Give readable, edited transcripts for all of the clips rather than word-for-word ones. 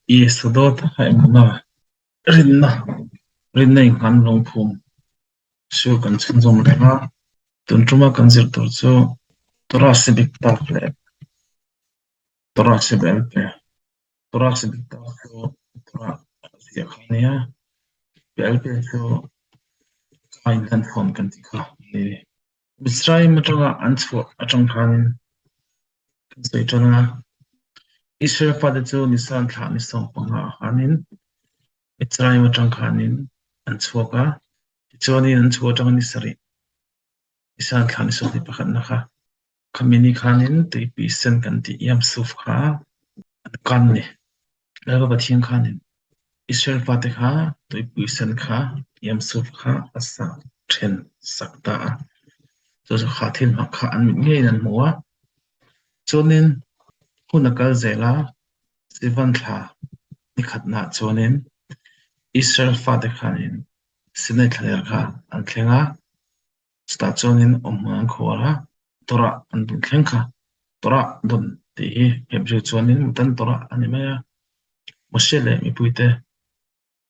Yesodot a emna rinna rinna innghan lungphum chu kan chhunzawm reng a. Tun tuma kan zir tur chu Torah Sibik tak leh Torah Sibel te Torah Sibik tak chu Torah ziah kha a nia, Bel te chu ka inhlanchhawn kan tih kha a ni. Mitzrayim atanga an chhuah atang khanin kan sawi tan a, Israel fate chu Nisan thlah ni 15 ah khanin Mitzrayim atang khanin an chhuak a, tichuanin an chhuah atanga ni sarih Nisan thlah ni 21 na kha Khami ni khanin tuipui sen kan tih Yam Suf kha an kan ni. Lalpa Pathian khanin Israel fate kha tuipui sen kha Yam Suf kha a sah then sak ta a. Chu chu kha thil hmak kha an mit ngeiin an hmu a. Chuanin hun a kal zel a, Sivan thla ni khatnaah chuanin Israel fate khanin Sinai thlaler kha an thleng a. Chutah chuanin awmhmun an khuar a, Torah an dun thleng kha. Torah dun tih hi Hebrew chuanin Matan Torah a ni mai a. Moshe leh mipuite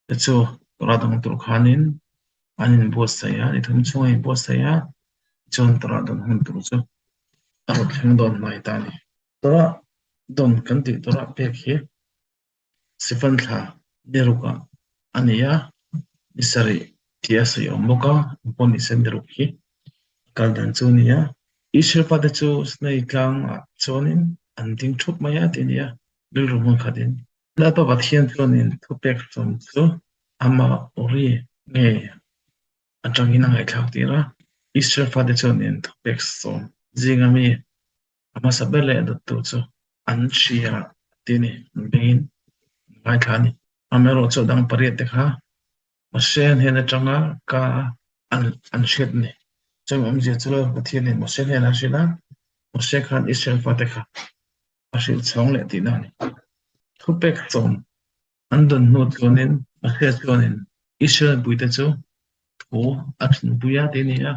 te chu Torah dang tur khanin an inbuatsaih a, ni thum chhung an inbuatsaih a, tichuan Torah dun hun tur chu a rawn thleng dawn hnai ta a ni. Torah dun kan tih Torah pek hi Sifan thla ni rukah a ni a, ni sarih tih a sawi awm bawk a, engpawh ni se ni ruk hi a kal dan chu a ni a. Israel fate chu Sinai tlangah chuanin an ding thup mai a tih a ni a, rilru hmun khatin. Lalpa Pathian chuanin thupek chawm chu ama uri ngei atangin a ngaihthlak tir a, Israel fate chuanin thupek sawm zinga mi A hmasa ber leh dawttu chu an hria tih a ni, an bengin an ngaithla a ni. Amaherawhchu chu a dang pariat te kha Mose hnen atanga ka an an hriat a ni. Chumi awmzia chu Pathianin Mose hnenah a hrilh a, Mose khan Israel fate kha a hrilh chhawng leh tihna a ni. Thupek chawm An dawn hnu chuanin Mose chuanin Israel puite chu thu a thinpui a tih a ni a,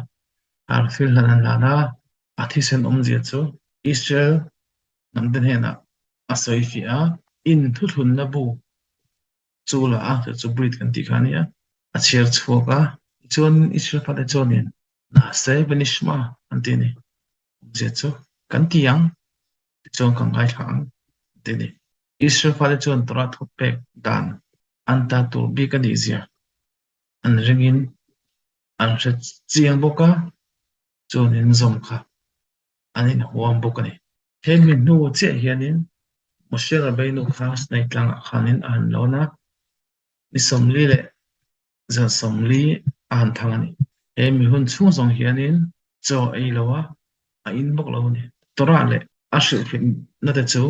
Arfil hlan an hlan a, a thisen awmzia chu Israel hnamte hnenah a sawi fiah a, in thuthlunna bu chu la a, chu chu Brit kan tih kha a ni a, a chhiar chhuak a, tichuan Israel fate chuanin Nase v'nishma an ti a ni. Awmzia chu kan ti ang, tichuan kan ngaithla ang an ti a ni. Israel fate chuan Torah thu pek dan an ta tur bik a nih zia an ringin an hre chiang bawk a, chuanin zawm kha an inhuam bawk a ni. He mi hnu chiah hianin Moshe Rabbeinu kha Sinai tlangah khanin a han lawn a, ni 40 leh zan 40 a han thang a ni. He mi hun chhung zawng hianin chaw a ei lo a, a in bawk lo a ni. Torah leh a hrilhfinna te chu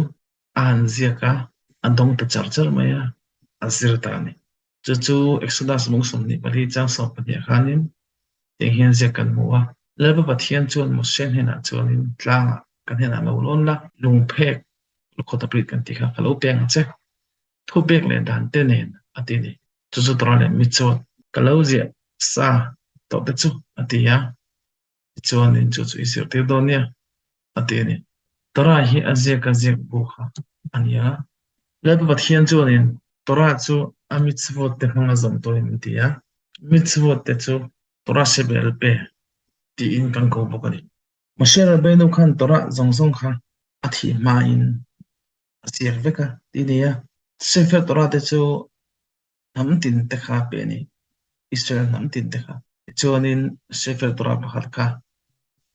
a han ziak a, a dawng ta char char mai a, a zir ta a ni. Chu chu Exodus mung 24 chang 12 khanin tiang hian ziak kan hmu a, Lalpa Pathian chuan Mose hnenah chuanin tlangah ka hnenah lo lawn la, lungphek lukhawt a prit kan tih kha ka lo peng ang che, thupek leh dan te nen a ti a ni. Chu chu Torah leh mitzvot ka lo ziah sa tawh te chu a ti a. Tichuanin chu chu i zirtir dawn nia a ti a ni. Torah hi a ziak a ziak bu kha a ni a. Lalpa Pathian chuanin Torah chu a mitzvot te hmanga zawm turin min ti a. Mitzvot te chu Torah Shebel pe tiin kan ko bawk a ni. Moshe Rabbeinu khan Torah zawng zawng kha a thih hmain a ziak vek a ti a ni a. Sefer Torah te chu hnam tin te kha pe a ni, Israel hnam tin te kha. Tichuanin Sefer Torah pakhat kha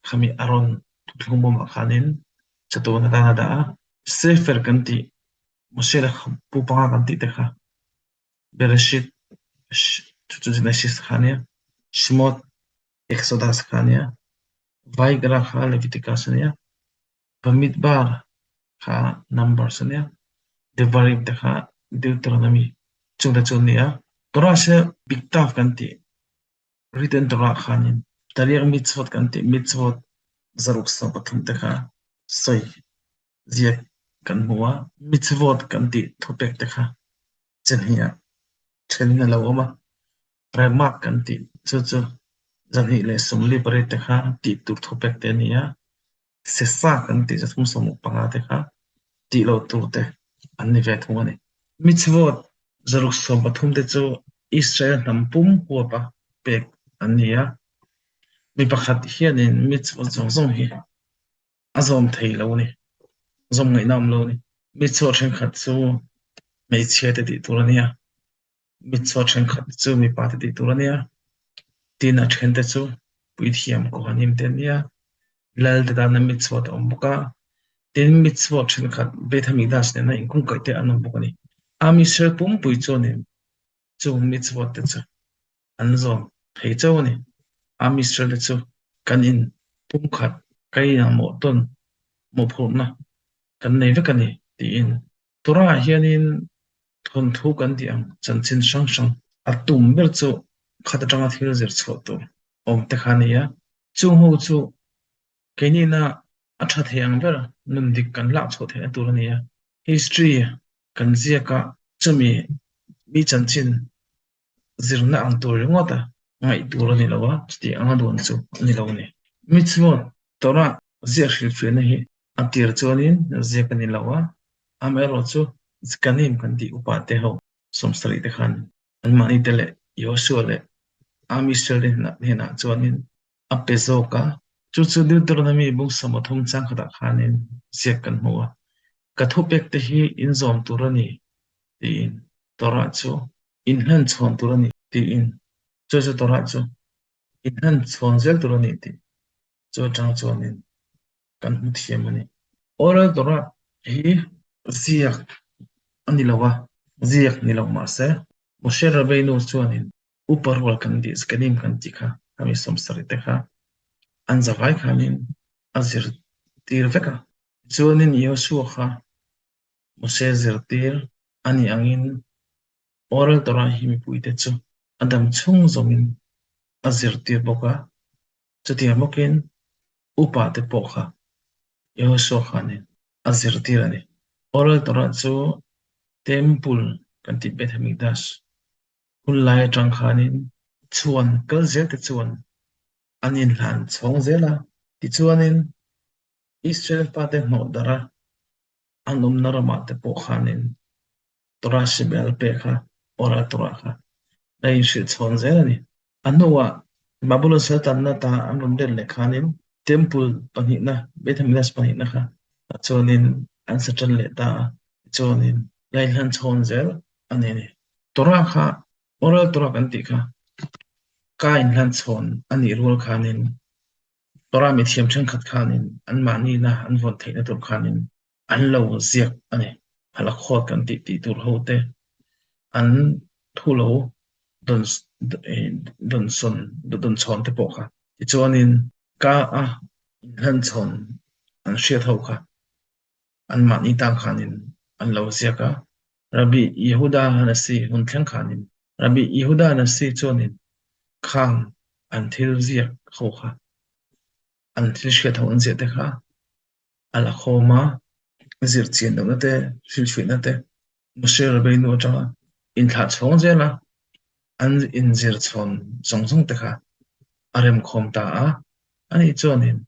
khami Aaron thuthlung bawmah khanin chatuan atan a dah a. Sefer kan tih, Moshe leh pu panga kan tih te kha Bereshit, chu chu Genesis kha a nia, Shemot, Exodus kha a nia, Vayikra kha Leviticus a nia, Bamidbar kha Numbers a nia, Devarim te kha Deuteronomy chung te chu an ni a. Torah se Biktav kan tih written Torah khanin Tariq mitzvot kan tih mitzvot 113 te kha sawi ziak kan hmu a. Mitzvot kan tih thupek te kha chenhnih ah thenin a lo awm a. Remark kan tih chu chu 248 te kha tih tur thupek te a ni a. Sesa kan tih 365 te kha tih loh tur te an ni ve thung a ni. Mitzvot 113 te chu Israel hnam pum huapa pek an ni a. Mi pakhat hianin mitzvot zawng zawng hi a zawm thei lo a ni, zawm ngaihna a awm lo a ni. Mitzvot thenkhat chu hmeichhia te tih tur a nia. Mitzvot thenkhat chu mipa te tih tur a nia, tin a thente chu puithiam Kohanim te an nia, lal te tana mitzvot a awm bawk a, tin mitzvot thenkhat Beit HaMikdash nena inkungkaih te an awm bawk a ni. Am Israel pumpui chuanin chung mitzvot te chu an zawm thei chauh a ni. Am Israel te chu kan in pumkhat, kan inangmawh tawn mawhphurhna kan nei vek a ni tiin Torah hianin thawnthu kan tih ang chanchin hrang hrang a tum ber chu khat atanga thil zir chhuah tur awm te kha a ni a. Chung ho chu keinina a tha thei ang ber nun dik kan lak chhuah theihna tur a ni a. History kan ziak a, chumi mi chanchin zirna ang tur ringawt a ngaih tur a ni lo a, chutih anga duan chu a ni lo a ni. Mitzvot, Torah, ziak hrilhfiahna hi a tir chuanin ziak a ni lo a, amaherawh chu Zikanim kan tih upa te ho 70 te khan anmahni te leh Joshua leh Am Israel te hnenah chuanin a pe zawk a, chu chu Deuteronomy bung 30 chang khatah khanin ziak kan hmu a, ka thupek te hi inzawm tur a ni tiin Torah chu inhlanchhawn tur a ni tiin chu chu Torah chu inhlanchhawn zel tur a ni tih chu atang chuanin kan hmu thiam a ni. Oral Torah hi ziak a ni lo a, ziak ni lo mahse Moshe Rabbeinu chuanin upa rual kan tih Zkenim kan tih kha khami 70 te kha an zavai khanin a zirtir vek a. Tichuanin Joshua kha Mose zirtir a nih angin Oral Torah hi mipuite chu a dam chhung zawngin a zirtir bawk a, chutiang bawkin upa te pawh kha Yehoshua khanin a zirtir a ni. Oral Torah chu Temple kan tih Beth Hamikdash hun lai atang khanin chhuan kal zel te chuan an inhlan chhawng zel a, tichuanin Israel fate hnawh darh a, an awmna ramah te pawh khanin Torah Shebel pek kha, Oral Torah kha a inhrilh chhawn zel a ni. A hnuah Babylon saltanna ta an rawn let leh khanin Temple pahnihna, Beit HaMikdash pahnihna kha tah chuanin an sa tan leh ta a, tichuanin la inhlan chhawn zel a ni a ni. Torah kha, Oral Torah kan tih kha, ka inhlan chhawn a nih rual khanin Torah mithiam thenkhat khanin anmahnina an vawn theihna tur khanin an lo ziak a ni. Halakhawt kan tih tih tur ho te an thu lo dawn dawn sawn dawn chhawn te pawh kha tichuanin ka a inhlan chhawn an hriat ho kha anmahni tan khanin an lo ziak a. Rabbi Yehuda Hanasi hun thleng khanin Rabbi Yehuda Hanasi chuanin khang an thil ziak ho kha an thil hriat ho an ziah te kha a la khawm a, zirchian lohna te, hrilhfiahna te Moshe Rabbeinu atanga inthlah chhawng zel a, an inzir chhawn zawng zawng te kha a remkhawm ta a, ani chuanin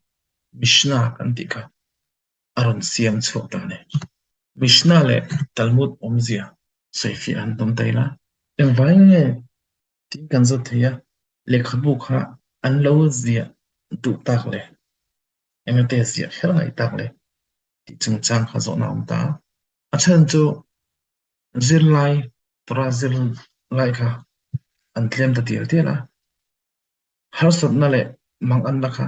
Mishnah kan tih kha a rawn siam chhuak ta a ni. Mishnah leh Talmud awmzia sawifiah an tum ta ila, engvangin nge tih kan zawt thei a, lehkhabu kha an lo ziah duh tak le? Engate ziah kher ngaih tak le tih chungchang kha zawhna a awm ta a. A chhan chu zirlai, Torah zirlai kha an tlem ta tial tial a, harsatna leh manganna kha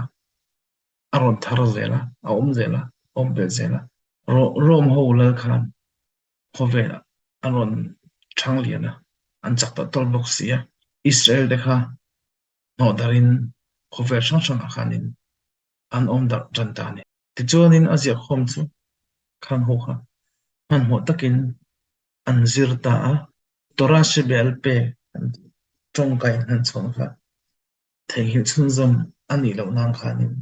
a rawn thar zel a, a awm zel a, a awm belh zel a. Rome ho lal khan khawvelah an rawn chhang lian a, an chak tawlh tawlh bawk si a. Israel te kha hnawh darhin khawvel hrang hrangah khanin an awm darh tan ta a ni. Tichuanin a ziahkhawm chu khang ho kha hmanhmawh takin an zir ta a, Torah Shebel Pe kan tih tawngkai hnan chhawn kha theihnghilh chhunzawm a nih loh nan khanin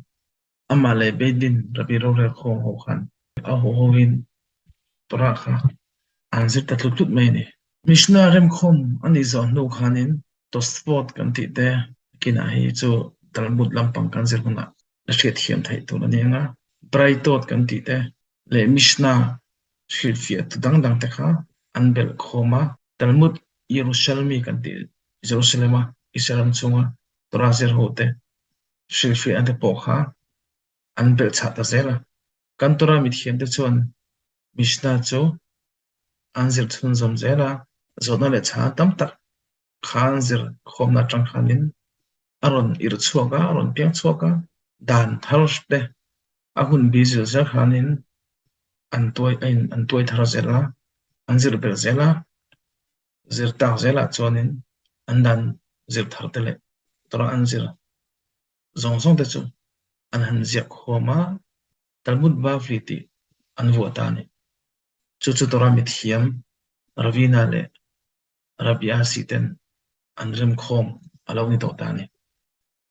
amah leh Beit Din Rabbi rorel khawng ho khan a haw hoin Torah kha an zir ta tlut tlut mai a ni. Mishnah remkhawm a nih zawh hnu khanin Tosfot kan tih te kinah hi chu Talmud lampang kan zir hunah la hriatthiam theih tur a ni ang a, Braitot kan tih te leh Mishnah hrilhfiah tu dang dang te kha an belh khawm a. Talmud Yerushalmi kan tih Jerusalem-a Israel ram chhunga Torah zir hote hrilhfiahna te pawh kha an belh chhah ta zel a. Kan Torah mithiamte chuan Mishnah chu an zir chhunzawm zel a, zawhna leh chhana tam tak khan zir khawmna atang khanin a rawn irh chhuak a, a rawn piang chhuak a, dan thar te a hun bi zir zel khanin an tuai a in an tuai thar zel a, an zir belh zel a, zir tak zelah chuanin an dan zir thar te leh tawrh an zir zawng zawng te chu an han ziak khawm a, Talmud Bavli tih an vuah ta a ni. Chu chu Torah mithiam Ravina leh Rabbi Asi ten an remkhawm a lo ni tawh ta a ni.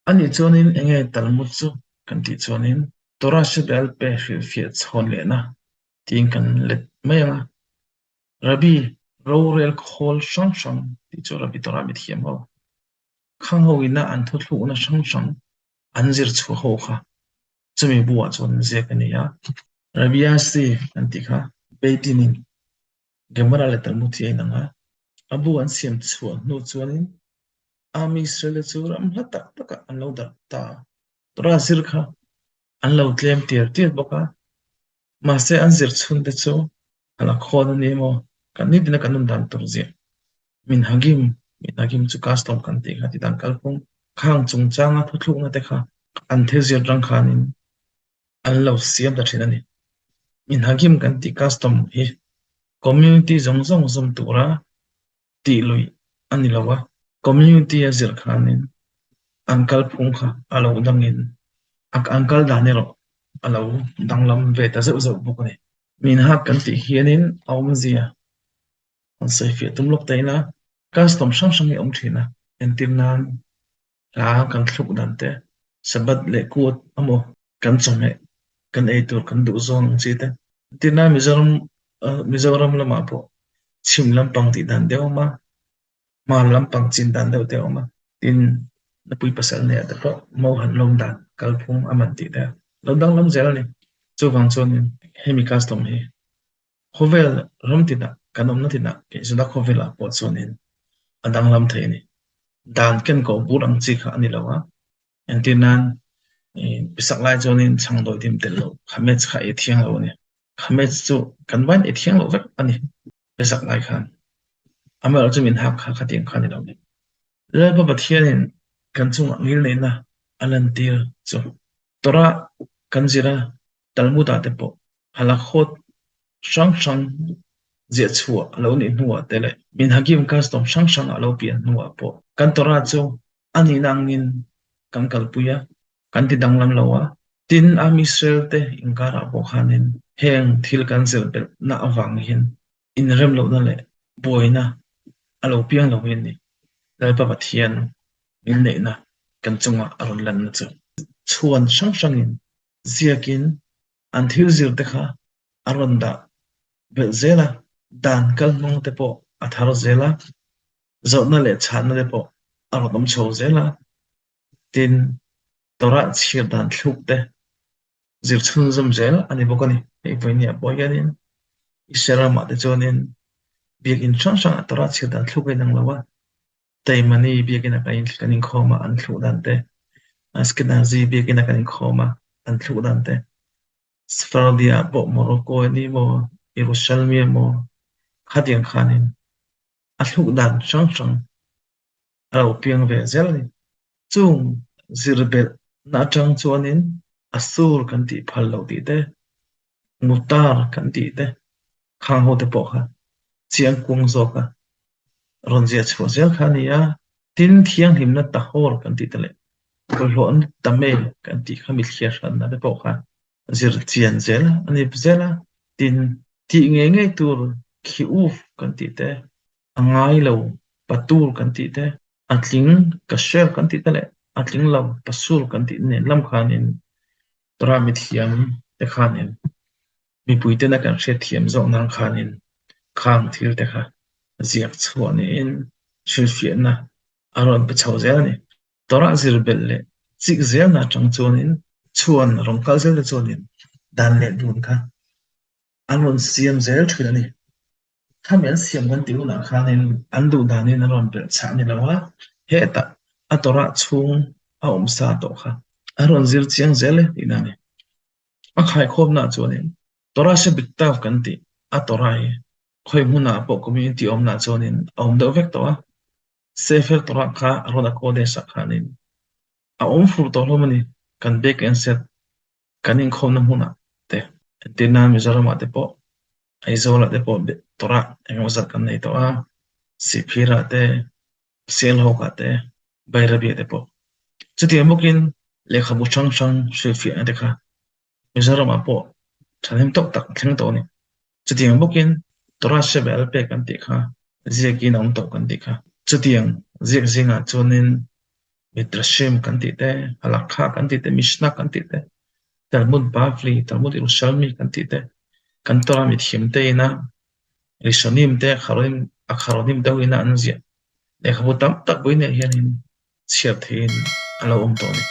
Anih chuanin enge Talmud chu kan tih chuanin Torah Shebel pe hrilhfiah chhawn lehna tiin kan let mai ang a. Rabbi rorel khawl hrang hrang tih chu Rabbi Torah mithiam ho khang ho ina an thuthlukna hrang hrang an zir chhuah ho kha chumi buah chuan ziak a ni a. Rabbi Asi kan tih kha Beitinin Gemara leh Talmud hi a inang a, a bu an siam chhuah hnu chuanin Am Israel te chu ram hla tak takah an lo darh ta a. Torah zir kha an lo tlem tial tial bawk a, mahse an zir chhun te chu a la khawn a ni emaw, kan nitin a kan nun dan tur ziah. Minhagim, Minhagim chu custom kan tih kha tidan kalphung khang chungchanga thuthlukna te kha an thil zir atang khanin an lo siam ta thin a ni. Minhagim kan tih custom hi community zawng zawng zawm tura tih luih a ni lo a, community a zir khanin an kalphung kha a lo dangin an kal dan erawh a lo danglam ve ta zeuh zeuh bawk a ni. Minhag kan tih hianin a awmzia an sawifiah tum lawk ta ila custom hrang hrang hi a awm thin a, entir nan Hla kan thluk dan te, Sabbath leh kut emaw kan chawhmeh kan ei tur kan duh zawng ang chi te. Tina Mizoram Mizoram lamah pawh chhim lampang tih dan deuh a awm a, hmar lampang chin dan deuh te a awm a. Tin, nupui pasal neih ah te pawh mo han lawm dan kalphung a man tih te lo danglam zel a ni. Chuvang chuanin hemi custom hi Khawvel ram tinah, kan awmna tinah, kei Juda khawvelah pawh chuanin a danglam thei a ni. Dan ken koh bur ang chi kha a ni lo a, entir nan pisak lai chuanin chhangdawi dim telh loh khametz kha ei thiang lo a ni. Khametz chu kan vain ei thiang loh vek a ni pisak lai khan. Amaherawhchu chu min hak kha khatiang kha a ni lo a ni. Lalpa Pathianin kan chungah ngilneihna a lantir chu Torah kan zir a, Talmud-ah te pawh Halakhot hrang hrang ziah chhuah a lo nih hnuah te leh Minhagim custom hrang hrang a lo pian hnuah pawh kan Torah chu a nihna angin kan kalpui a, kan ti danglam lo a. Tin, Am Israel te inkarah pawh khanin heng thil kan zir belhna avang hian inrem lohna leh buaina a lo piang lo hi a ni. Lalpa Pathian min neihna kan chungah a rawn lanna chu chhuan hrang hrangin ziakin an thil zir te kha a rawn dah belh zel a, dan kalhmang te pawh a thar zel a, zawhna leh chhanna te pawh a rawn awm chho zel a, tin Torah chhiar dan thluk te zir chhunzawm zel a ni bawk a ni. Hei vawinia pawh hianin Israel ramah te chuanin biakinn hrang hrangah Torah chhiar dan thluk a inang lo a, Taimani biakinn ah kan inkhawm a an thluh dan te, Ashkenazi biakinn ah kan inkhawm a an thluh dan te, Sephardi ah pawh Morocco a ni maw, Yerushalmi a maw, khatiang khanin a thluh dan hrang hrang a lo piang ve zel a ni. Chung zir belhna atang chuanin Asur kan tih phal loh tih te, Mutar kan tih te, khang ho te pawh kha chiang kung zawk a rawn ziah chhuah zel kha a ni a. Tin, thianghlimna tahawr kan tih te leh bawlhhlawhna tamel kan tih kha mithliar hranna te pawh kha zir chian zel a ni zel a. Tin, tih ngei ngei tur khiuf kan tih te, a ngai lo patur kan tih te, a tling kasher kan tih te leh a tling lo pasur kan tih nen lam khanin Torah mithiam te khanin mipui tena kan hriatthiam zawk nan khanin khang thil te kha ziak chhuah niin hrilhfiahna a rawn pe chho zel a ni. Torah zir belh leh chik zelna atang chuanin chhuan rawn kal zel te chuanin dan leh dun kha an rawn siam zel thin a ni. Khami an siam kan tih hunah khanin an duh danin an rawn belh chah a ni lo a, hetah a Torah chhung a awm sa tawh kha a rawn zir chiang zel e tihna a ni. A khaikhawmnaah chuanin Torah hre bik tak kan tih a Torah hi khawi hmunah pawh community awmnaah chuanin a awm deuh vek tawh a, Sefer Torah kha Aron HaKodesh-ah khanin a awm fur tawh hlawm a ni, kan bek en set kan inkhawmna hmunah te entir nan Mizoramah te pawh Aizawlah te pawh Torah engemaw zat kan nei tawh a, Sihphirah te, Sialhawkah te, Bairabiah te pawh. Chutiang bawkin lehkhabu hrang hrang hrilhfiahna te kha Mizoramah pawh thahnem tawk tak a thleng tawh a ni. Chutiang bawkin Torah Shebel pek kan tih kha ziakin a awm tawh kan tih kha. Chutiang ziak zingah chuanin Midrashim kan tih te, Halakha kan tih te, Mishnah kan tih te, Talmud Bavli, Talmud Yerushalmi kan tih te, kan Torah mithiam te ina Rishonim te, Akharonim te ho ina an ziah lehkhabu tam tak pawhin hei hianin chhiar theihin a lo awm tawh a ni.